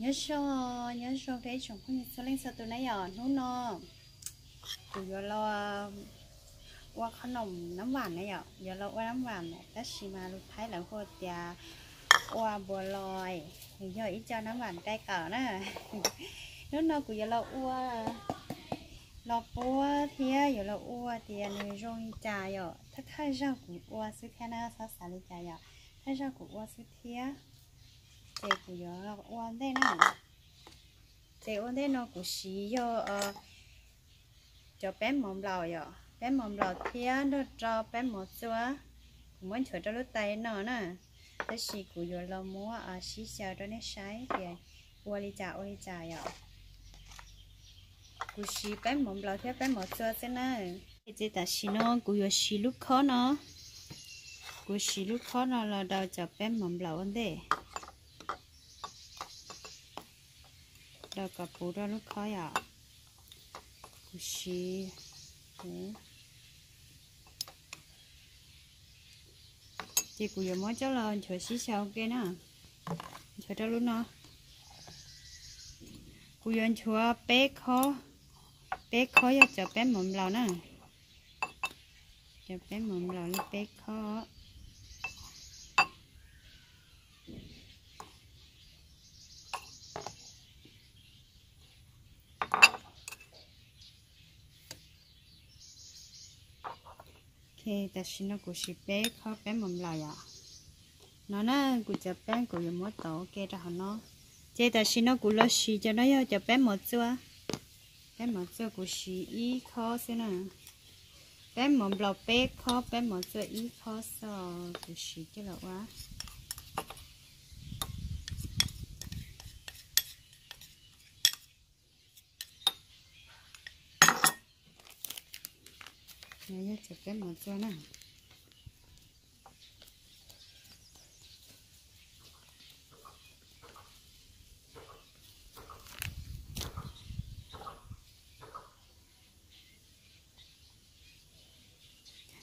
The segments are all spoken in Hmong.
Nyob zoo, nyob zoo rau ib tsoom phooj ywg txhua leej txhua tus na yom. Hnub no kuv yuav los ua qhob noom nab vam na yom, yuav los ua nab vam, tab sis mas lus Thaib lawv hu tias ua npuas los, nws yog ib co nab vam cai qawm na. Hnub no kuv yuav los ua, los puab thiab yuav los ua tias nws zoo li cas yom. Thawj thawj zaug kuv ua xwb thiab na, txhob xav li cas yom, thawj zaug kuv ua xwb thiab. Ces kuv yuav ua ntej na. Ces ua ntej no kuv siv yog cov peb mov nplaum yom, peb mov nplaum thiab nrog rau peb mov txua. Kuv muab nchuav rau lub tais no na, tab sis kuv yuav los muab sib xyaw rau nej saib tias ua li cas ua li cas yom. Kuv siv peb mov nplaum thiab peb mov txua xwb na. Ces tam sim no kuv yuav siv lub khob no, kuv siv lub khob no los daus cov peb mov nplaum ua ntej, daus kom puv rau lub khob yom. Kuv siv, ces kuv yuav muab coj los nchuav sib xyaw ua ke na. Nchuav rau lub no. Kuv yuav nchuav peb khob, peb khob yog cov peb mov nplaum na. Cov peb mov nplaum li peb khob. Tam sim no kuv siv peb khob peb mov nplaum yom. No na, kuv cov peb kuv yuav muab tov ua ke rau hauv no. Ces tam sim no kuv los siv cov no yog cov peb mov txua. Peb mov txua kuv siv ib khob xwb na. Peb mov nplaum peb khob, peb mov txua ib khob xwb, kuv siv coj los ua. Yog cov peb mov txua na.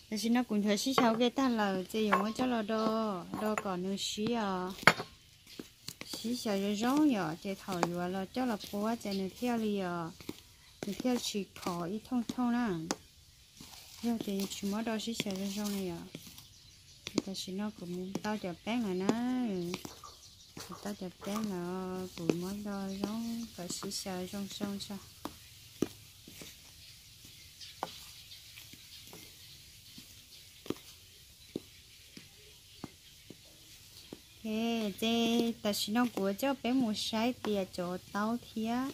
Tam sim no kuv nchuav sib xyaw ua ke tag lawm ces yuav muab coj los do, do kom nws sib, sib xyaw zoo zoo yom, ces thaum yuav los coj los puab ces nws thiaj li, nws thiaj tsis khov ib thooj thooj na. Yog tias yus tsis muab do sib xyaw zoo zoo na yom. Tam sim no kuv mus tau cov peeb lawm na. Kuv tau cov peeb lawm, kuv muab do zoo kom sib xyaw zoo zoo tso. Ces tam sim no kuv coj peb mus saib tias cov taub thiab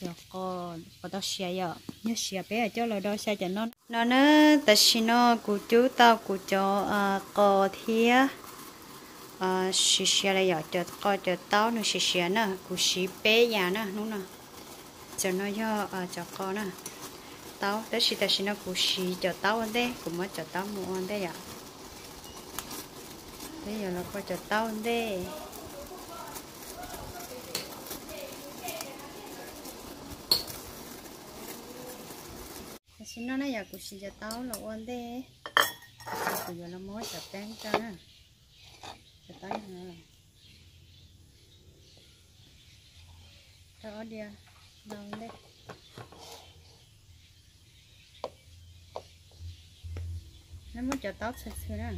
cov qos puas tau siav yom. Yog siav peb coj los do xyaw cov no. No na, tam sim no kuv cub tau kuv cov qos thiab siav siav lawm yom, cov qos cov taub nws siav siav na, kuv siv peb yam na hnub no. Cov no yog cov qos na, taub, tab sis tam sim no kuv siv cov taub ua ntej, kuv muab cov taub mus ua ntej yom. Peb yuav los ua cov taub ua ntej. Tam sim no na yom, kuv siv cov taub los ua ntej, kuv yuav los muab cov peeb rau na. Cov taub no rau ob diav los ua ntej. Muab cov taub txhwm txhwm na.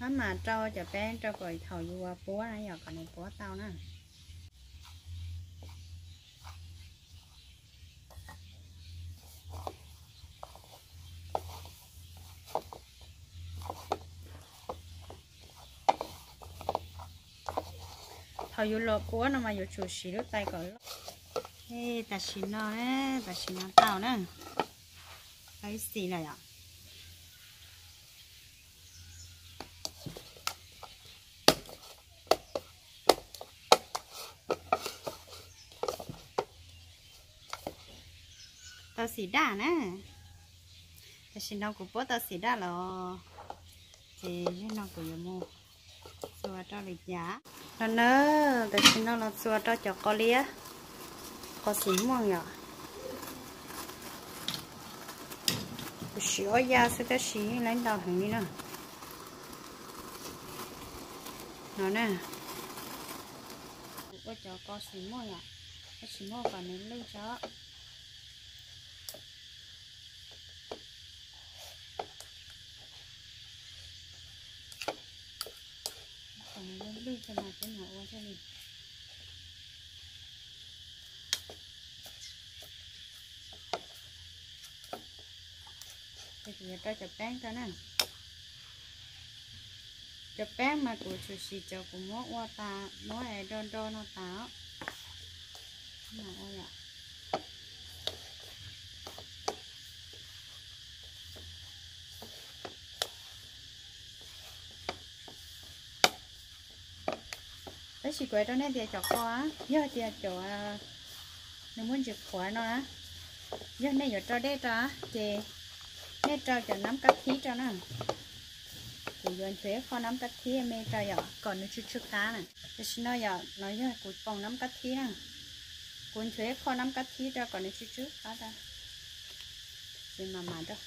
Maj mam rau cov peeb rau kom thaum yus puab na yom, kom nws puab tau na. Thaum yus los puab no mas yuav tsum siv lub tais kom loj. Tam sim no, tam sim no tau na, tau ib xis lawm yom. Xim daj na. Tam sim no kuv puab tau xim daj los, ces zaum no kuv yuav mus txua rau lwm yam. No na, tam sim no los txua rau cov qos liab, qos xim muaj yom. Kuv siv ob ya xwb tab sis yeej laib ntau heev li na. No na, kuv ua cov qos xim muaj yom, qos xim muaj kom nws lwj tso. Kom nws lwj lwj tso mas peb mam ua thiaj li. Ces kuv yuav rau cov peeb rau na. Cov peeb mas kuv tsuas siv cov kuv muab ua tas, muab es do do no tas os. Mam ua yom. Tab sis kuv hais rau nej tias cov qos, yog tias cov nws muaj ntsis qhuav no na, yog nej yuav rau dej rau ces nej rau cov nab kab thib rau na. Kuv yuav nchuav ib qho nab kab thib me rau yom, kom nws tsw tsw qab na. Tam sim no yom, no yog kuv poom nab kab thib na. Kuv nchuav ib qho nab kab thib rau kom nws tsw tsw qab rau. Ces mam mam rau.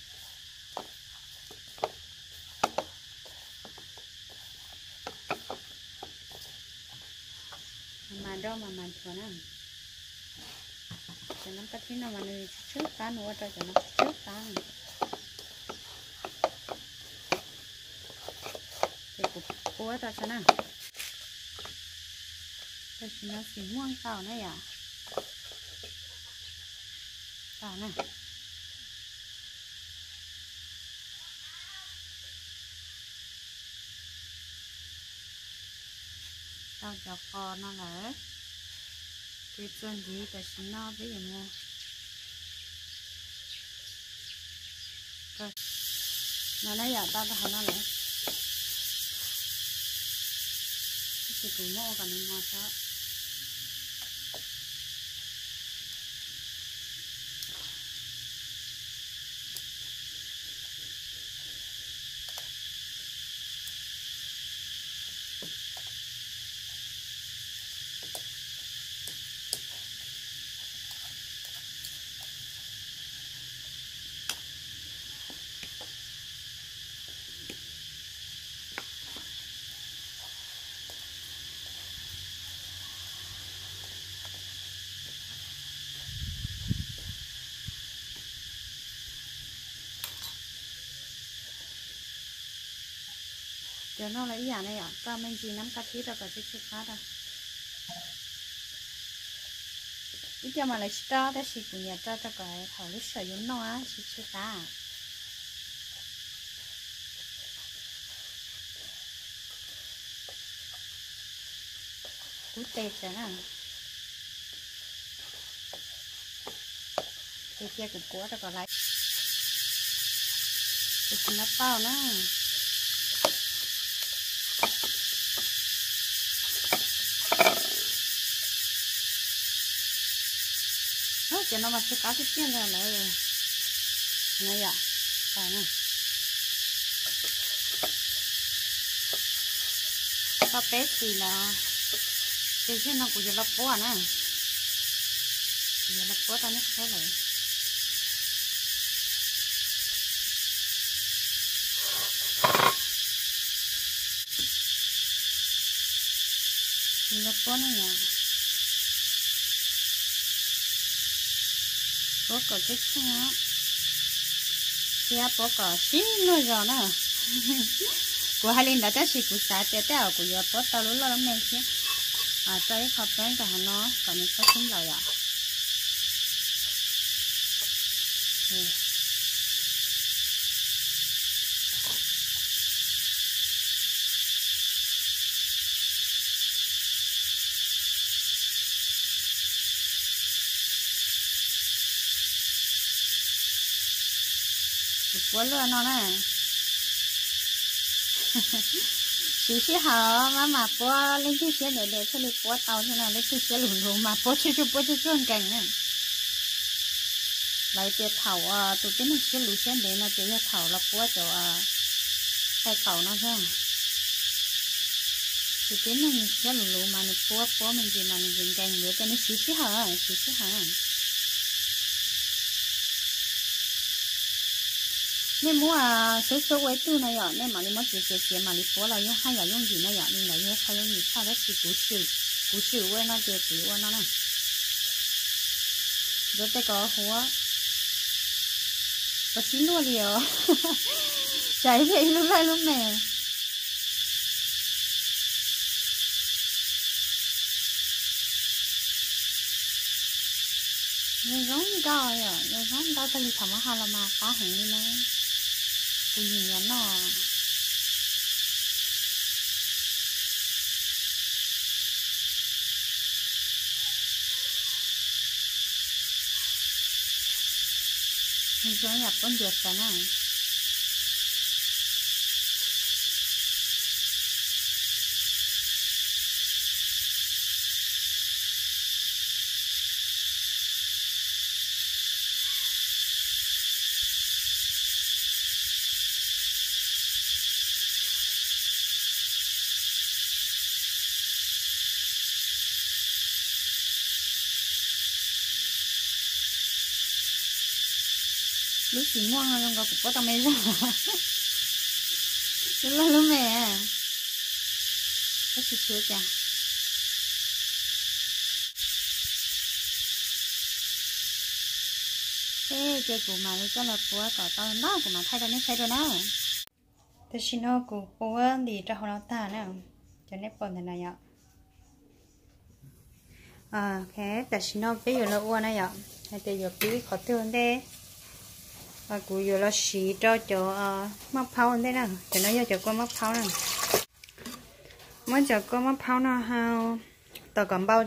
Mam mam rau mam mam nchuav na. Cov nab kab thib no mas nws tsw tsw qab, nws ua rau cov no tsw tsw qab. Ces kuv puab tau tso na. Tam sim no xim muaj tau na yom. Tau na. Tau cov qos no lawm, ces txuas ntxiv tam sim no peb yuav mus. No na yom, tau rau hauv no lawm. Tab sis kuv muab ua kom nws mos tso. Cov no los ib yam na yom, rau me ntsis nab kab thib rau kom tsw tsw qab rau. Ib co mas lawv tsis rau tab sis kuv nyiam rau rau kom thaum lub sij hawm yuav noj tsw tsw qab. Kub tes tsawv na. Ces cia kuv puab rau kom laiv. Ces tsis nab tau na. Cov no mas tsw qab tiag tiag li lawm. No yom, tau na. Tau peb xim los, ces zaum no kuv yuav los puab na. Kuv yuav los puab rau nej saib lawm. Kuv los puab na yom. Puab kom tsheej tsheej thiab puab kom sib luag zog na. Kuv hais li ntawd tab sis kuv xav tias tej zaum kuv yuav puab tau lub loj lub me thiab. Rau ib qho peeb rau hauv no kom nws txhob kub nplaum yom. Kuv puab luaj no na. Siv sij hawm mas mas puab leej twg siab ntev ntev thiaj li puab tau thiab na, leej twg siab luv luv mas puab tsuj tsuag puab tsuj tsuag nkees na. Lawv tias thaum tus tib neeg siab luv siab ntev no ces yog thaum los puab cov qe qaum no xwb. Tus tib neeg siab luv luv mas nws puab puab me ntsis mas nws nkees nkees, yuav tias nws siv sij hawm, siv sij hawm. Nej muab xub xub ua ib tug no yom, nej mam li muab txiav txiav txiav mam li puab los yeej haj yam yooj yim na yom, li ntawd yog qhov yooj yim tshaj tab sis kuv swm, kuv swm ua no ces kuv ua no na. Yuav tej kov huab, kov sib luag li os. Tsam ib pliag ib lub lawj lub me. Zoo zoo nkauj yom, zoo zoo nkauj tag li thaum muab hau los mas qab heev li na. Kuv nyiam nyiam noj. Zoo yam puab ncuav tas na. Lub xim muaj no zoo nkaus kuv puab tau me zog. Lub loj lub me. Tab sis tsis ua cas. Ces kuv mam li coj los puab kom tau ntau kuv mam thaij rau nej saib dua na. Tam sim no kuv puab ntim rau hauv no tag na, cov nej pom ntawm no yom. Tam sim no peb yuav los ua na yom, hais tias yuav pib qhov twg ua ntej. Kuv yuav los siv rau cov maj phaub ua ntej na, cov no yog cov kua maj phaub na. Muab cov kua maj phaub no hau tos kom npau,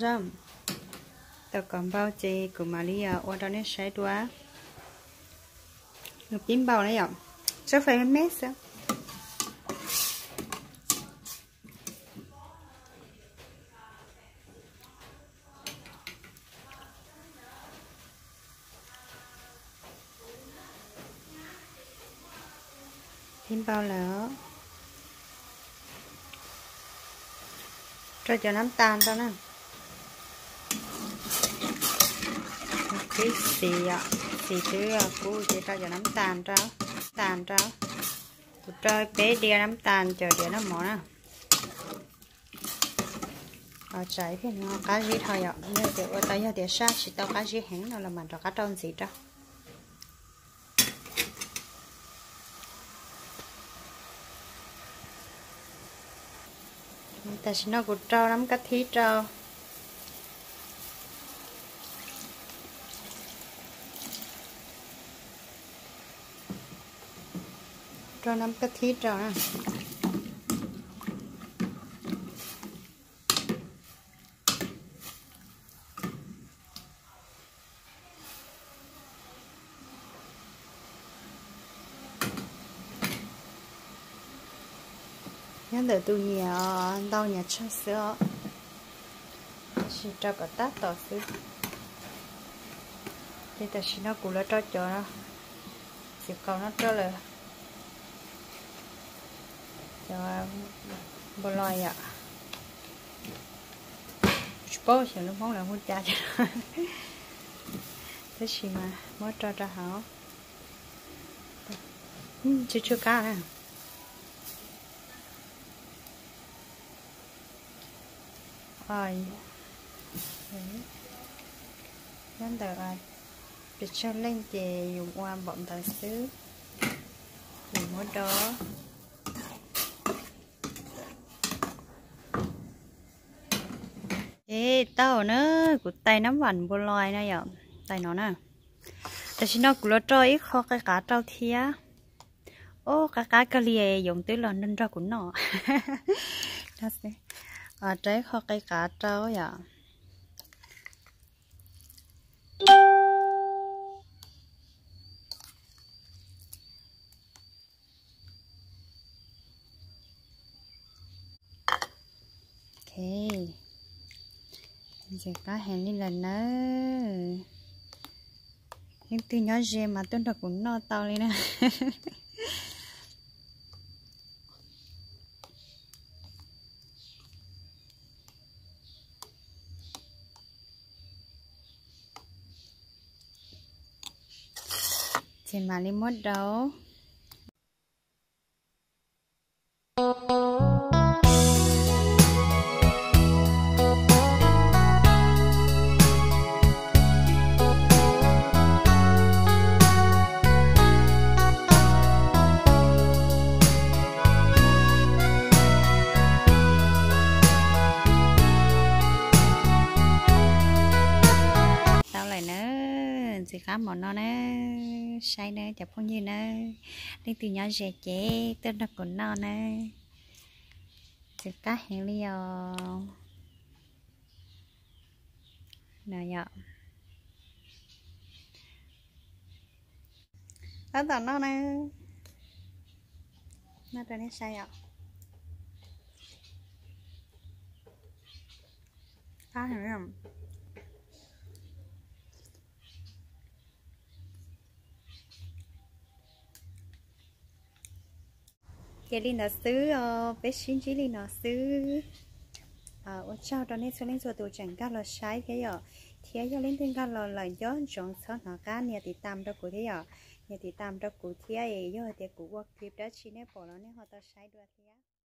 tos kom npau ces kuv mam li ua rau nej saib dua. Nws pib npau na yom, tsuab fais me me xwb. Pib npau lawm. Rau cov nab tas rau na. Pib xis, xis twb kub ces rau cov nab tas rau, tas rau. Kuv rau peb diav nab tas cov diav noj mov na. Tsam ib pliag nws qab zib dhau yom, yog tias ua tau, yog tias sab tsis tau qab zib heev no los mam rov qab rau ntxiv rau. Tam sim no kuv rau nab kab thib rau. Rau nab kab thib rau na. Nyob ntawm tus nyiam ntau nyiam tsawg xwb os, tab sis rau kom tab tom xwb. Ces tam sim no kuv los rau cov txiv qaub no rau lawm. Cov npua los yom, tsis paub xyov lus Hmoob lawv hu cas, tab sis mas muab rau rau hauv. Tsw tsw qab na. Nyob ntawm pes tsawg leej ces yus ua npaum ntawd xwb, yus muab do. Ces tau na, kuv tais nab vam npua los na yom, tais no na. Tam sim no kuv los rau ib qho qe qav rau thiab. Ub, qab qab kawg li, yoov twb los nrog kuv noj. Rau ib qho qe qav rau yom. Ntxim qab heev li lawm nawb. Leej twg nyob ze mas tuaj nrog kuv noj tau li na. Ces mam li muab rau. Tau lawm na, ntxim qab mov no na, saib na cov phooj ywg na, leej twg nyob ze ces tuaj nrog kuv noj na, ntxim qab heev li os. No yom, tab tom noj na, noj rau nej saib yom. Qab heev. Ces li ntawd xwb os, peb sib ntsib li no xwb. Ua tsaug rau nej txhua leej txhua tus tseem nkag los saib thiab yom, thiab yog leej twg nkag los lawm nco ntsoov txhob hnov qab nias tiv tam rau kuv thiab yom, nias tiv tam rau kuv thiab es yog hais tias kuv ua clip dab tsi nej pom los nej ho tau saib dua thiab.